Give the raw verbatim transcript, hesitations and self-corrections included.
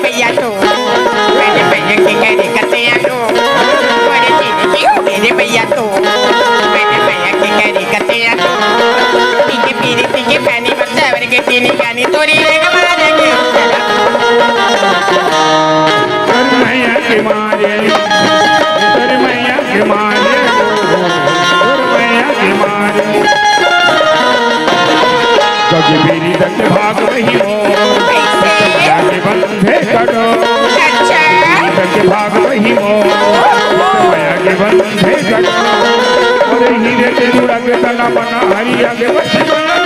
भैया तो, मैंने भैया के करे कते आटो। बड़े चीनी की हो मेरे भैया तो, मैंने भैया के करे कते आटो। पीके पीरी पीके पानी बरसा वर के चीनी गानी तोरी रे कमाल के। कर मैया के मारे, कर मैया के मारे, कर मैया के मारे। गज बीरी दंड भाग वही मोर, कैसे? मैया के बंधे करो। अच्छा। दंड भाग वही मोर, मैया के बंधे करो। अरे हीरे के जुड़ा के तना बना हरिया के बच्ची बना।